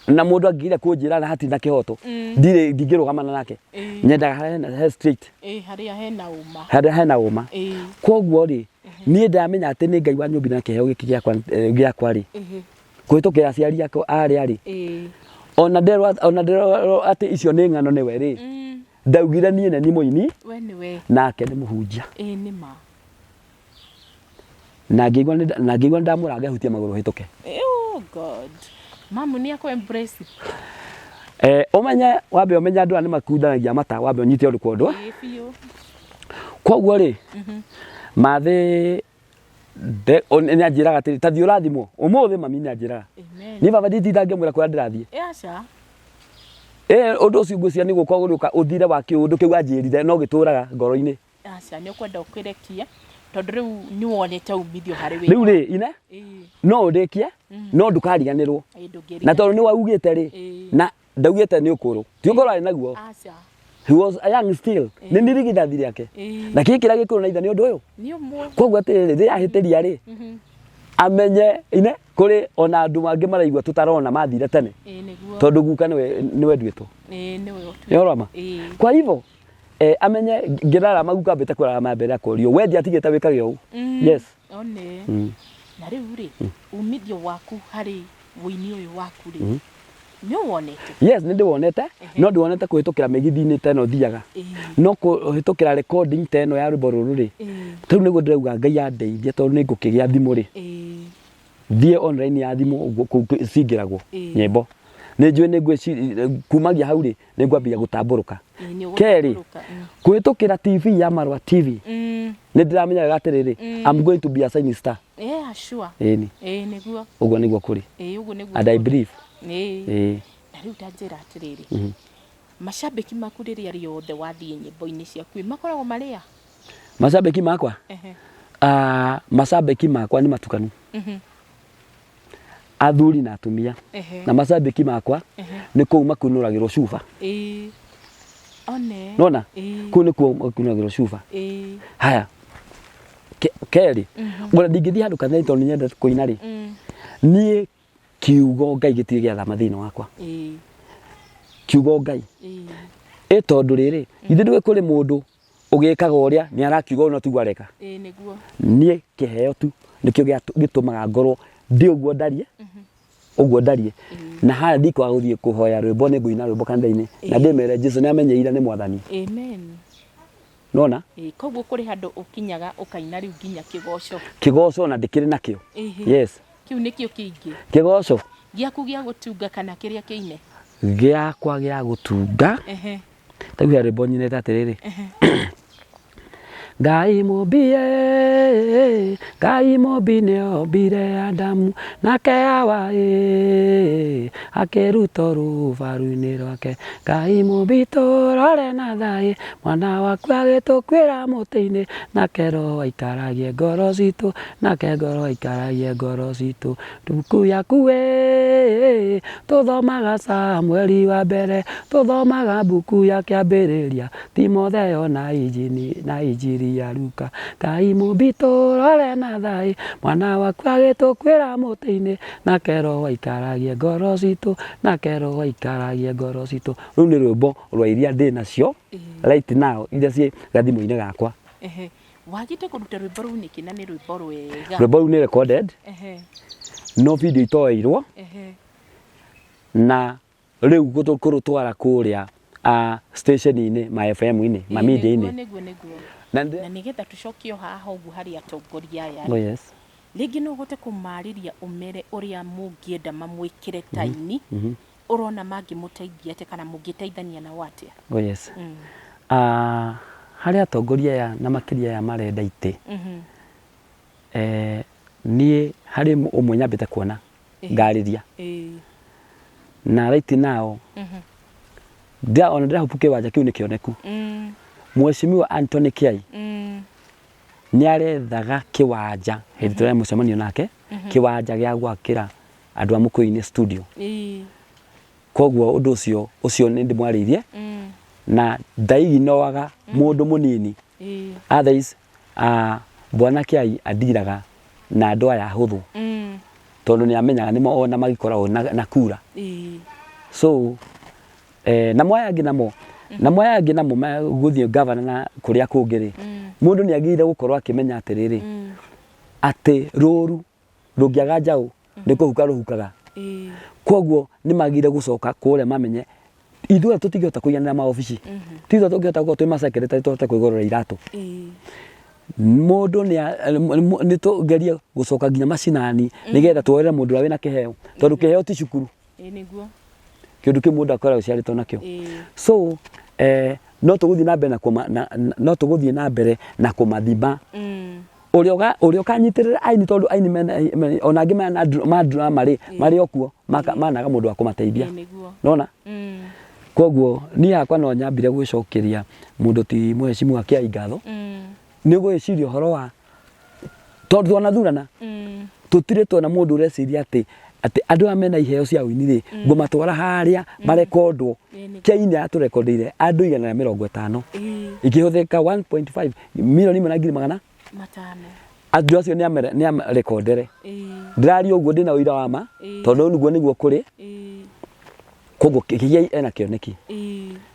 na mũndũ angĩgeria kũnjĩra na hatirĩ na kĩhoto ndirĩ ndingĩrũgamana nake nyendaga harĩa hena he straight. Ĩĩ harĩa hena ũma. Harĩa hena ũma. Koguo rĩ, niĩ ndamenya atĩ nĩ Ngai wanyũmbire na kĩheo gĩkĩ gĩakwa gĩakwa rĩ, kũhĩtũkĩra aciari akwa arĩa rĩ, ona nderwo ona nderwo atĩ icio nĩ ng'ano nĩwe rĩ, ndaugire niĩ nĩ niĩ mũini. We nĩwe. Nake nĩ mũhunjia. Ĩĩ nĩ ma. Na ngĩigua nĩ na ngĩigua nĩ ndamũranga ehutie magũrũ hĩtũke. Oh God. Mamu nĩ akũ embrace. Eh, ũmenye wambe ũmenye andũ aya nĩ makundanagia mata wambe ũnyite ũndũ kwa ũndũ. Ĩĩ biũ. Koguo rĩ, mathĩ nĩ anjĩraga atĩrĩ ta thiĩ ũrathimwo ũmũthĩ mami nĩ anjĩraga. Amen. Niĩ baba nditinda ngĩmwĩra kũrĩa ndĩrathiĩ. Ĩ aca. Ĩ ũndũ ũcio ngwĩciria nĩ gũka ũgũka ũthire wa kĩũndũ kĩu anjĩrire no gĩtũraga ngoro-inĩ. Aca nĩ ũkwenda ũkĩrekie tondũ rĩu nĩ wonete umithio harĩ wĩra. Rĩu rĩ ine no ũrĩkie no ndũkariganĩrwo. Ĩ ndũngĩriganĩrwo. Na tondũ nĩ waugĩte rĩ, na ndaugĩte nĩ ũkũrũ ti ũkũrũ arĩ naguo. Aca. He was a young still. Nĩ nirigithathi rĩake. Na kĩĩ kĩrĩa gĩkũrũ na ithe nĩ ũndũ ũyũ. Nĩ ũmwe. Koguo atĩrĩrĩ, rĩrĩa ahĩtĩria rĩ, amenye ine kũrĩ ona andũ mangĩ maraigua tũtarona mathire tene. Ĩĩ nĩguo. Tondũ guka nĩwe nĩwe nduĩtwo. Ĩĩ nĩwe ũtuĩtwo. Nĩ ũroma? Ĩĩ. Kwa hivyo eh, amenye ngĩrarama guka ambĩte kũrarama mbere akorio we ndiatigĩte wĩkage ũũ. Yes. One. Na rĩu rĩ, umithio waku harĩ ũini ũyũ waku rĩ, nĩ ũwonete? Yes, nĩ ndĩwonete, no ndĩwonete kũhĩtũkĩra mĩgithi-inĩ ta ĩno thiaga. No kũhĩtũkĩra recording ta ĩno ya rwĩmbo rũrũ rĩ, rĩu nĩguo ndĩrauga Ngai andeithie tondũ nĩ ngũkĩgĩa thimũ rĩ, thiĩ online ya thimũ ũguo kũu cingĩragwo nyĩmbo. Nĩ njũĩ nĩ ngwĩciria kumagia hau rĩ, nĩ ngwambia gũtambũrũka. Kerĩ, kũhĩtũkĩra TV ya Marwa TV, nĩ ndĩramenya wega atĩrĩrĩ, I'm going to be a shining star. Yeah, sure. Ĩni. Ĩĩ nĩguo. Ũguo nĩguo kũrĩ. Ĩĩ ũguo nĩguo. And I believe. Ĩĩ. Ĩĩ. Na rĩu ta njĩra atĩrĩrĩ, macambĩki maku rĩrĩa rĩothe wathiĩ nyĩmbo-inĩ ciaku makoragwo marĩ a? Macambĩki makwa? Ah, macambĩki makwa nĩ matukanu. Athuri na atumia. Na macambĩki makwa nĩ kũu makunũragĩrwo cuba. Ĩĩ. One. Nona? Ĩĩ. Kũu nĩkuo makunũragĩrwo cuba. Ĩĩ. Haya. Kerĩ, ona ndingĩthiĩ handũ kanitha-inĩ tondũ nĩnyendete kũina rĩ, niĩ kiugo Ngai gĩtirĩ gĩathama thĩinĩ wakwa. Kiugo Ngai. Ĩ tondũ rĩrĩ, githĩ ndũĩ kũrĩ mũndũ ũgĩkaga ũrĩa nĩ arakiuga ũũ no tiguo areka. Ĩĩ nĩguo. Niĩ kĩheo tu nĩkĩo gĩtũmaga ngorwo ndĩ ũguo ndariĩ, ũguo ndariĩ. Na harĩa ndikwaga gũthiĩ kũhoya rwĩmbo nĩ ngũina rwĩmbo kanitha-inĩ na ndĩmere Jesũ nĩ amenyeire nĩ mwathani. Amen. Nona? Ĩĩ, koguo kũrĩ handũ ũkinyaga ũkaina rĩu nginya kĩgoco. Kĩgoco na ndĩkĩrĩ nakĩo. Yes. Kĩu nĩkĩo kĩingĩ. Kĩgoco. Gĩaku gĩa gũtunga kana kĩrĩa kĩine? Gĩakwa gĩa gũtunga. Rĩu he rwĩmbo nyinĩte atĩrĩrĩ. Ngai mũmbi ĩ, Ngai mũmbi nĩombire Adamu, nake Hawa ĩ, akĩrutwo rũbaru-inĩ rwake. Ngai mũmbi tũrore na thaĩ, mwana waku agĩtũkuĩra mũtĩ-inĩ, nake Roho aikaragie ngoro citũ, nake ngoro aikaragie ngoro citũ. Mbuku yaku ĩ, tũthomaga Samueli wa mbere, tũthomaga mbuku ya kĩambĩrĩria, Timotheo na injini na injiri ya Luka. Ngai mũmbi tũrore na thaĩ, mwana waku agĩtũkuĩra mũtĩ-inĩ, nake Roho aikaragie ngoro citũ, nake Roho aikaragie ngoro citũ. Rũu nĩ rwĩmbo rwa iria ndĩ nacio right now, iria ciĩ gathimũ-inĩ gakwa. Wagĩte kũruta rwĩmbo rũu nĩkĩ na nĩ rwĩmbo rwega? Rwĩmbo rũu nĩ recorded. No video itoeirwo na rĩu kũrũtwara kũrĩa station-inĩ, ma FM-inĩ, ma media-inĩ. Nĩguo nĩguo. Na Na nĩgetha tũcokie o haha ũguo harĩ atongoria aya, Oh yes. rĩngĩ no ũhote kũmarĩria ũmere ũrĩa mũngĩenda mamwĩkĩre taini, ũrona mangĩmũteithia atĩa kana mũngĩteithania nao atĩa? Oh yes. Harĩ atongoria aya na makĩria aya marenda itĩ, niĩ harĩ ũmwe nyambĩte kuona ngarĩria na right now ona ndĩrahope kĩwanja kĩu nĩ kĩoneku. Mheshimiwa Anthony Kiai nĩ arethaga kĩwanja hĩndĩ tũrarĩ mũcemanio nake, kĩwanja gĩa gwakĩra andũ a Mũkũyũ-inĩ studio. Koguo ũndũ ũcio ũcio nĩ ndĩmwarĩirie na ndaiginoaga mũndũ mũnini. Otherwise Bwana Kiai andiraga na andũ aya ahũthũ tondũ nĩ amenyaga nĩmo ona magĩkoragwo na kura. So namo aya angĩ namo, namo aya angĩ namo gũthiĩ gavana na kũrĩa kũngĩ rĩ, mũndũ nĩ agĩrĩire gũkorwo akĩmenya atĩrĩrĩ, atĩ rũru rũngĩaga njaũ nĩ kũhuka rũhukaga. Koguo nĩ magĩrĩire gũcoka kũrĩa mamenye ithuĩ tũtingĩhota kũiganĩra maobici, ti ithuĩ tũngĩhota gũkorwo twĩ masekretary tũhote kwĩgũrĩra iratũ. Mũndũ nĩ tũgerie gũcoka nginya macinani nĩgetha tuoere mũndũ ũrĩa wĩna kĩheo, tondũ kĩheo ti cukuru. Nĩguo. Kĩndũ kĩu mũndũ akoragwo aciarĩtwo nakĩo. So no tũgũthiĩ na mbere na no tũgũthiĩ na mbere na kũmathima. Ũrĩa ũrĩa ũkanyitĩrĩra aini, tondũ aini mena ona angĩ mena ma drama rĩ, marĩ o kuo managa mũndũ wa kũmateithia. Nona koguo niĩ hakwa no nyambire gwĩcokeria mũndũ ti Mheshimiwa Kiai ngatho nĩ gwĩciria ũhoro wa tondũ twanathurana tũtirĩ tuona mũndũ ũreciria atĩ andũ aya mena iheo cia ũini rĩ, ngũmatwara harĩa marekondwo. Kiai nĩ atũrekondeire andũ 150 ikĩhũthĩka 1.5 milioni ĩmwe na ngiri magana 500. Andũ acio nĩ arekondere. Ndĩraria ũguo ndĩna ũira wa ma, tondũ nĩguo nĩguo kũrĩ. Koguo Kiai ena kĩoneki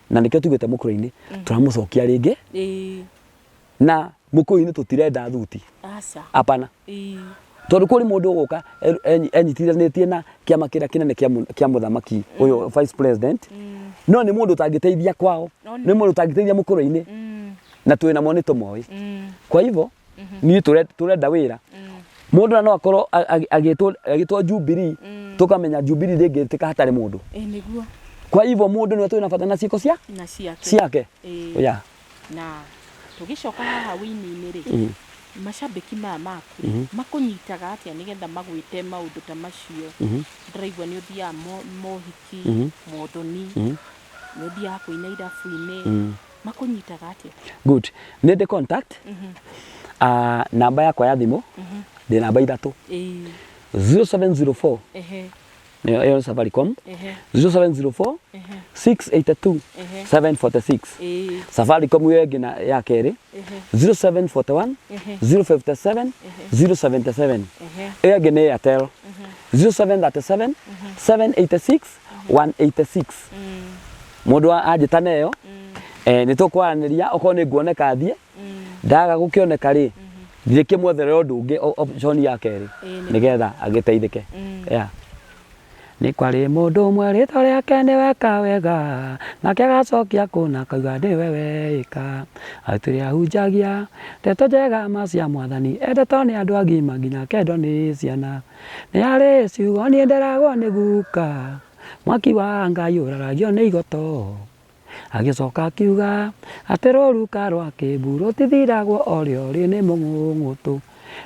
na nĩkĩo tugĩte mũkũrũ-inĩ tũramũcokia rĩngĩ na mũkũyũ-inĩ tũtirenda thuti. Aca. Hapana. Tondũ kũrĩ mũndũ ũgũka enyitithanĩtie na kĩama kĩrĩa kĩnene kĩa mũthamaki ũyũ vice president, no nĩ mũndũ ũtangĩteithia kwao, nĩ mũndũ ũtangĩteithia mũkũrũ-inĩ, na twĩ namo nĩ tũmoĩ. Kwa hivyo niĩ tũrenda wĩra. Mũndũ na no akorwo agĩtwo Jubilee, tũkamenya Jubilee ndĩngĩtĩka hatarĩ mũndũ. Nĩguo. Kwa hivyo mũndũ nĩwe twĩna bata na ciĩko cia na ciake. Ciake. Yeah. Na tũgĩcoka haha wĩini-inĩ rĩ, macambĩki maya maku makũnyitaga atĩa nĩgetha magwĩte maũndũ ta macio? Ndĩraigua nĩ ũthiaga mohiki, mothoni, nĩ ũthiaga kũina irabu-inĩ, makũnyitaga atĩa? Good. Nĩ ndĩ contact. Namba yakwa ya thimũ ndĩ namba ithatũ. 0704, nĩyo ĩyo nĩ Safaricom, 0704 682 746. Safaricom ĩyo ĩngĩ na ya kerĩ 0741 057 077. Ĩyo ĩngĩ nĩ Airtel, 0737 786 186. Mũndũ anjĩta neyo nĩ tũkwaranĩria okorwo nĩ nguoneka thiĩ, ndaga gũkĩoneka rĩ, ndĩkĩmwethere ũndũ ũngĩ, option ya kerĩ, nĩgetha agĩteithĩke. Yeah. Nĩ kwarĩ mũndũ ũmwe rĩtwa rĩake nĩ weka wega, nake agacokia kũna akauga nĩwe weĩka. Atũire ahunjagia ndeto njega ma cia mwathani, endetwo nĩ andũ agima nginya akendwo nĩ ciana. Nĩ harĩ ciugo niĩ nderagwo nĩ guka, mwaki wa Ngai ũraragio nĩ igoto. Agĩcoka akiuga atĩ rũruka rwa kĩmbu rũtithiragwo o rĩo rĩ nĩ mũng'ũng'ũtũ.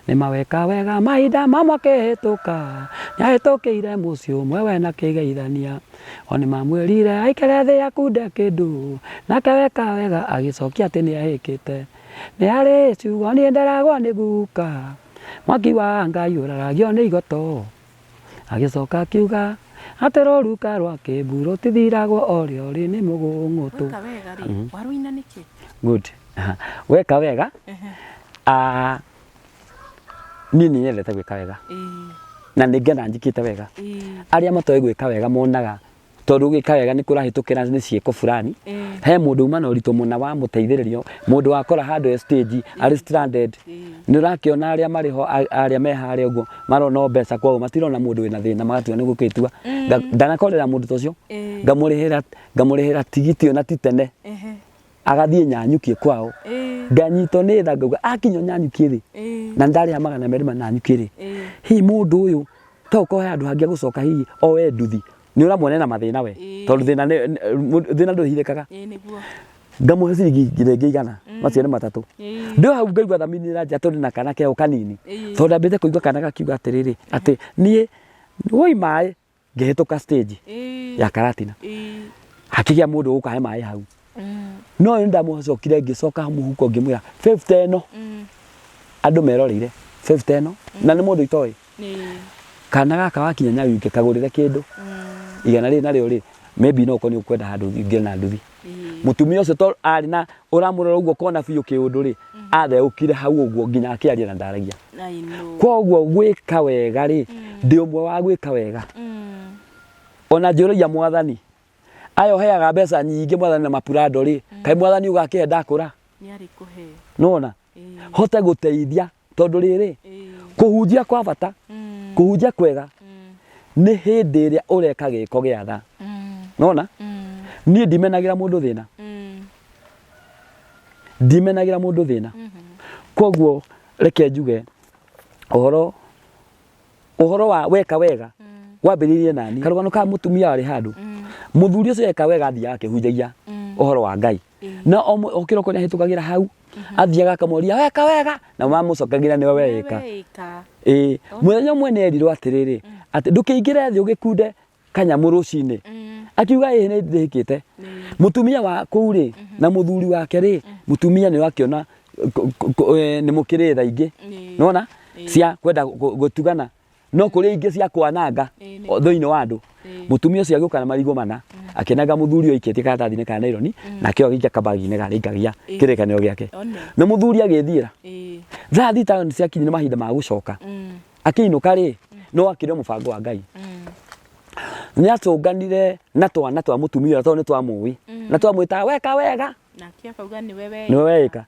Nĩ maweka wega mahinda mamwe akĩhĩtũka, nĩahĩtũkĩire mũciĩ ũmwe we na kĩgeithania. O nĩmamwĩrire aikare thĩ akunde kĩndũ, nake weka wega agĩcokia atĩ nĩehĩkĩte. Nĩ harĩ ciugo niĩ nderagwo nĩ guka, mwaki wa Ngai ũraragio nĩ igoto. Agĩcoka akiuga atĩ rũruka rwa kĩmbu rũtithiragwo o rĩo rĩ nĩ mũgũng'ũtũ. Weka wega rĩ, warũina nĩkĩ? Good. Weka wega, niĩ nĩ nyendete gwĩka wega na nĩ ngena njĩkĩte wega. Arĩa matoĩ gwĩka wega monaga Tondũ gwĩka wega nĩ kũrahĩtũkĩra nĩ ciĩko fulani. He mũndũ uma na ũritũ mũna wa mũteithĩrĩrio, mũndũ wakora handũ e stage arĩ stranded. Nĩ ũrakĩona arĩa marĩ ho, arĩa me harĩa ũguo marona o mbeca kwao, matirona mũndũ wĩna thĩna, magatua nĩ gũgĩtua. Ndanakorera mũndũ ta ũcio, ngamũrĩhĩra tigiti ona ti tene, agathiĩ Nyanyuki kwao. Nganyitwo nĩ tha, ngauga akinya Nyanyuki rĩ, na ndarĩha 200 ma Nanyuki rĩ, hihi mũndũ ũyũ to ũkorwo he handũ hangĩ egũcoka, hihi oe nduthi. Nĩ ũramuona ena mathĩna we, tondũ thĩna thĩna ndũhithĩkaga. Ĩĩ nĩguo. Ngamũhe ciringi rĩngĩ 100, macio nĩ 3. Ndĩ hau ngaigua thamiri nĩ ĩranjĩra tondũ na kana keho kanini, tondũ ndambĩte kũigua kana gakiuga atĩrĩrĩ, atĩ niĩ woi maĩ ngĩhĩtũka stage ya Karatina, hakĩgĩa mũndũ ũgũkahe maĩ hau. No nĩ ndamũcokire, ngĩcoka mũhuko, ngĩmwĩra 50 ĩno, andũ meroreire 50 ĩno, na nĩ mũndũ itoĩ. Kana gaka wakinya Nyayuke kagũrĩre kĩndũ, 100 rĩrĩ narĩo rĩ, maybe no ũkorwo nĩ ũkwenda handũ ũngĩre na nduthi. Mũtumia ũcio to arĩ na ũramũrora ũguo kona biũ kĩũndũ rĩ, atheũkire hau ũguo nginya akĩaria na ndaragia. I know. Koguo gwĩka wega rĩ, ndĩ ũmwe wa gwĩka wega. Ona njũragia Mwathani, aya ũheaga mbeca nyingĩ Mwathani na mapurando rĩ, kaĩ Mwathani ũgakĩhe ndakũra? Nĩ arĩkũhe. Nĩwona? Hote gũteithia, tondũ rĩrĩ, kũhunjia kwa bata, kũhunjia kwega nĩ hĩndĩ ĩrĩa ũreka gĩko gĩa tha. Nĩwona? Niĩ ndimenagĩra mũndũ thĩna. Ndimenagĩra mũndũ thĩna. Koguo reke njuge ũhoro ũhoro wa weka wega wambĩrĩirie nani. Karũgano ka mũtumia warĩ handũ, mũthuri ũcio eka wega athiaga akĩhunjagia ũhoro wa Ngai, na o kĩroko nĩ ahĩtũkagĩra hau, athiaga akamoria weka wega, na mamũcokagĩra nĩwe weĩka. Weĩka. Ĩĩ, mũthenya ũmwe nĩ erirwo atĩrĩrĩ, atĩ ndũkĩingĩre thĩ ũgĩkunde kanyamũ rũcinĩ. Akiuga ĩĩ nĩ ndĩhĩkĩte. Mũtumia wa kũu rĩ na mũthuri wake rĩ, mũtumia nĩ wakĩona nĩ mũkĩrĩ tha ingĩ, nĩwona, cia kwenda gũtugana, no kũrĩ ingĩ cia kwananga thĩinĩ wa andũ. Mũtumia ũcio agĩũka na marigũ mana, akĩnenga mũthuri ũyũ aikĩtie karatathi-inĩ ka naironi, nake ũyũ agĩikia kabagi-inĩ karĩa aikagia kĩrĩkanĩro gĩake. Na mũthuri agĩthiĩra. Thaa thita nĩ ciakinyire mahinda ma gũcoka. Akĩinũka rĩ, no akĩrĩ o mũbango wa Ngai. Nĩ atũnganire na twana twa mũtumia ũrĩa, tondũ nĩ twamũĩ na twamwĩtaga weka wega. Nake akauga nĩwe weĩka. Nĩwe weĩka.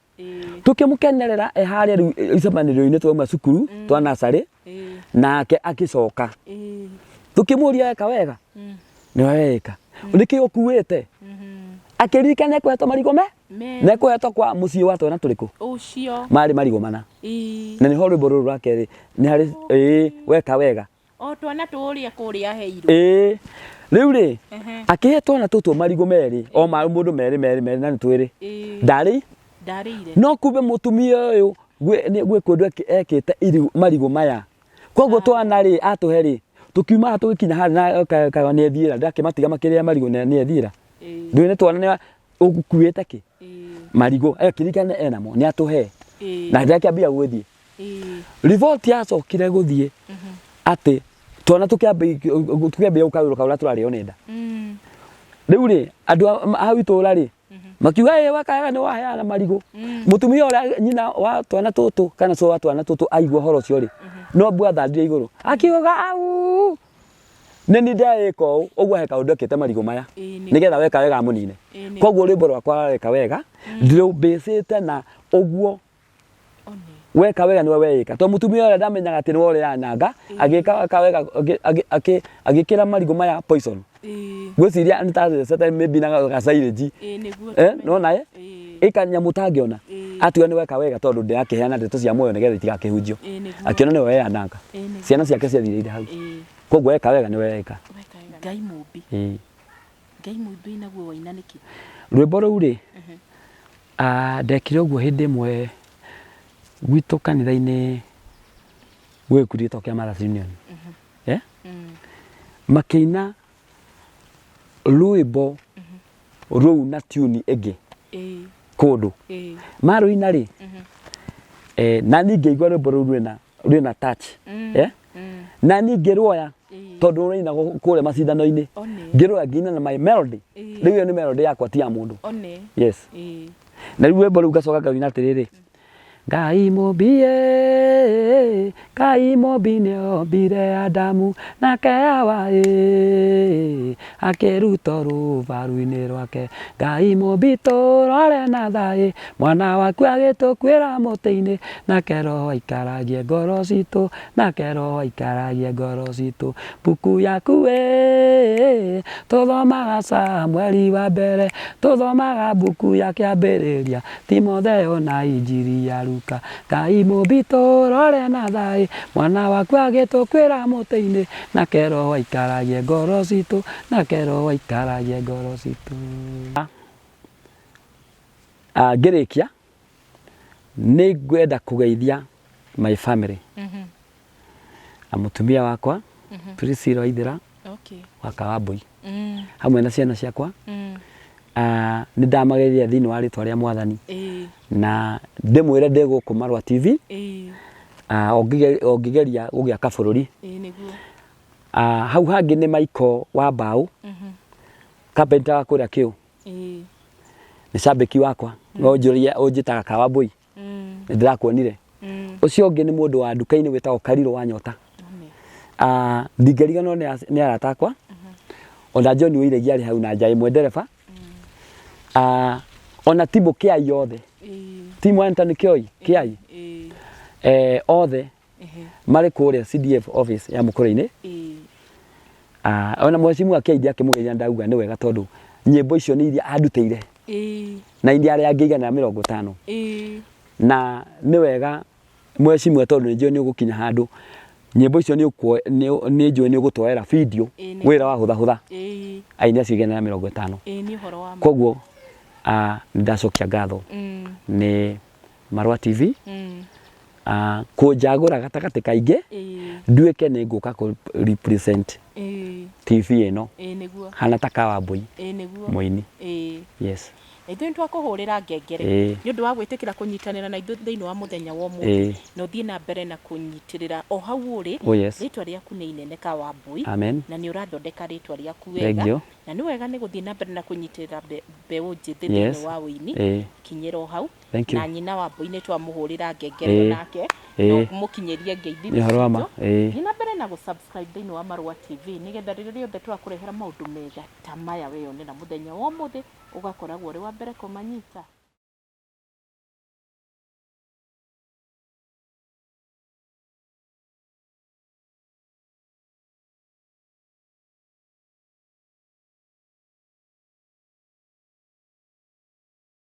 Tũkĩmũkenerera e harĩa rĩu icemanĩrio-inĩ twauma cukuru twa nacarĩ, nake agĩcoka. Tũkĩmũria weka wega, nĩwe weĩka. Nĩkĩ ũkuĩte? Akĩririkana ekũhetwo marigũ me na ekũhetwo kwa mũciĩ wa twana tũrĩkũ? Ũcio. Marĩ marigũ mana. Na nĩho rwĩmbo rũrũ rwa kerĩ nĩ harĩ ĩĩ weka wega. O twana tũrĩa kũrĩa aheirwo. Ĩĩ. Rĩu rĩ, akĩhe twana tũtũ marigũ merĩ, o ma mũndũ merĩ merĩ merĩ na nĩ twĩrĩ. Ndarĩ. Ndarĩire. No kumbe mũtumia ũyũ gwĩ kũndũ ekĩte marigũ maya. Koguo twana rĩ, atũhe rĩ, tũkiuma haha tũgĩkinya harĩa na nĩ ethiĩra, ndakĩmatiga makĩrĩa marigũ na nĩ ethiĩra. Ndũĩ nĩ twana nĩ ũkuĩte kĩ? Marigũ. Akĩririkana enamo, nĩ atũhe. Na ndakĩambia gũgĩthiĩ. Riboti yacokire gũthiĩ atĩ twana tũkĩambia gũkaũrũka ũrĩa tũrarĩo nĩ nda. Rĩu rĩ, andũ a itũũra rĩ, makiuga ĩ wakaga nĩ waheana marigũ. Mũtumia ũrĩa nyina wa twana tũtũ kana cũcũ wa twana tũtũ aigua ũhoro ũcio rĩ, no mbua athandire igũrũ. Akiuga au! Nĩ niĩ ndeĩka ũũ, ũguo he kaũndũ ekĩte marigũ maya. Nĩgetha weka wega amũnine. Koguo rwĩmbo rwakwa weka wega, ndĩrũmbĩcĩte na ũguo weka wega niwe weika. To mutumia ũrĩa ndamenyaga atĩ nĩwe ũrĩananga, agĩka weka wega, agĩkĩra marigũ maya poison. Ngwĩciria nĩ ta thecete maybe na gacairĩnji. Nĩwona ĩ? Ĩka nyamũ ũtangĩona. Atiga nĩ weka wega tondũ ndĩrakĩheana ndeto cia muoyo nĩgetha itigakĩhunjio. Akĩona nĩwe weyananga. Ciana ciake ciathirĩire hau. Koguo weka wega nĩwe weka. Ngai mũmbi. Ngai mũmbi naguo waina nĩkĩ? Rwĩmbo rũu rĩ, ndekire ũguo hĩndĩ ĩmwe gwitũ kanitha-inĩ gwĩ gĩkundi gĩtagwo kĩa Mothers Union. Makĩina rwĩmbo rũu na tune ĩngĩ kũndũ. Marũina rĩ, na niĩ ngĩigua rwĩmbo rũu rwĩna touch. Na niĩ ngĩrwoya tondũ rũrainagwo kũrĩa macindano-inĩ. Ngĩrwoya ngĩina na my melody. Rĩu ĩyo nĩ melody yakwa ti ya mũndũ. Yes. Na rĩu rwĩmbo rũu ngacoka ngaruina atĩrĩrĩ, Ngai mũmbi ĩ, Ngai mũmbi nĩombire Adamu nake Hawa ĩ, akĩruta rũbaru-inĩ rwake. Ngai mũmbi tũrore na thaĩ, mwana waku agĩtũkuĩra mũtĩ-inĩ, nake Roho aikaragie ngoro citũ, nake Roho aikaragie ngoro citũ. Mbuku yaku ĩ, tũthomaga Samueli wa mbere, tũthomaga mbuku ya kĩambĩrĩria, Timotheo na Injiri ya Luka. Ngai mũmbi tũrore na thaĩ, mwana waku agĩtũkuĩra mũtĩ-inĩ, nake Roho aikaragie ngoro citũ, nake Roho aikaragie ngoro citũ. Ngĩrĩkia, nĩ ngwenda kũgeithia my family. Na mũtumia wakwa, Priscilla Waithera, wa Kawambui, hamwe na ciana ciakwa. Nĩ ndamageithia thĩinĩ wa rĩtwa rĩa Mwathani. Na ndĩmwĩre ndĩ gũkũ Marũa TV, o ngĩgeria gũgĩaka bũrũri. Hau hangĩ nĩ Michael wa Mbaũ, carpenter wa kũrĩa Kĩũ. Nĩ cambĩki wakwa, no ũnjũrie ũnjĩtaga Kawambui. Nĩ ndĩrakuonire. Ũcio ũngĩ nĩ mũndũ wa nduka-inĩ wĩtagwo Karirũ wa Nyota. Ndingĩriganĩrwo nĩ arata akwa. Ona John Wĩiregi arĩ hau na Njaĩ ĩmwe ndereba. Ona timũ Kĩai yothe. Timu Anthony Kĩoi, Kĩai. Othe marĩ kũrĩa CDF office ya Mũkũrũ-inĩ. Ona mheshimiwa Kĩai ndiakĩmũgeithia ndauga nĩ wega tondũ nyĩmbo icio nĩ iria andutĩire na iria arĩa angĩ 150. Na nĩ wega mheshimiwa tondũ nĩ njũĩ nĩ ũgũkinya handũ nyĩmbo icio nĩ njũĩ nĩ ũgũtwoera video wĩra wa hũtha hũtha aini acio 150. Koguo nĩ ndacokia ngatho nĩ Marũa TV kũnjagũra gatagatĩ ka ingĩ nduĩke nĩ ngũka kũ represent TV ĩno hana ta Kawambui mũini. Yes. Na ithuĩ nĩ twakũhũrĩra ngengere nĩ ũndũ wa gwĩtĩkĩra kũnyitanĩra na ithuĩ thĩinĩ wa mũthenya wa ũmũthĩ na ũthiĩ na mbere na kũnyitĩrĩra o hau ũrĩ. Oh yes. Rĩtwa rĩaku nĩ inene Kawambui. Amen. Na nĩ ũrathondeka rĩtwa rĩaku wega. Thengiũ. Na nĩ wega nĩ gũthiĩ na mbere na kũnyitĩrĩra mbeũ njĩthĩ thĩinĩ wa ũini. Kinyĩra o hau. Thank you. Na nyina wa Mbũi nĩ twamũhũrĩra ngengere onake na ũmũkinyĩrie ngeithi Nĩ ũhoro wa ma. citũ. Thiĩ na mbere na gũ subscribe thĩinĩ wa Marũa TV nĩgetha rĩrĩa rĩothe twakũrehera maũndũ mega ta maya weyonera mũthenya wa ũmũthĩ ũgakoragwo ũrĩ wa mbere kũmanyita.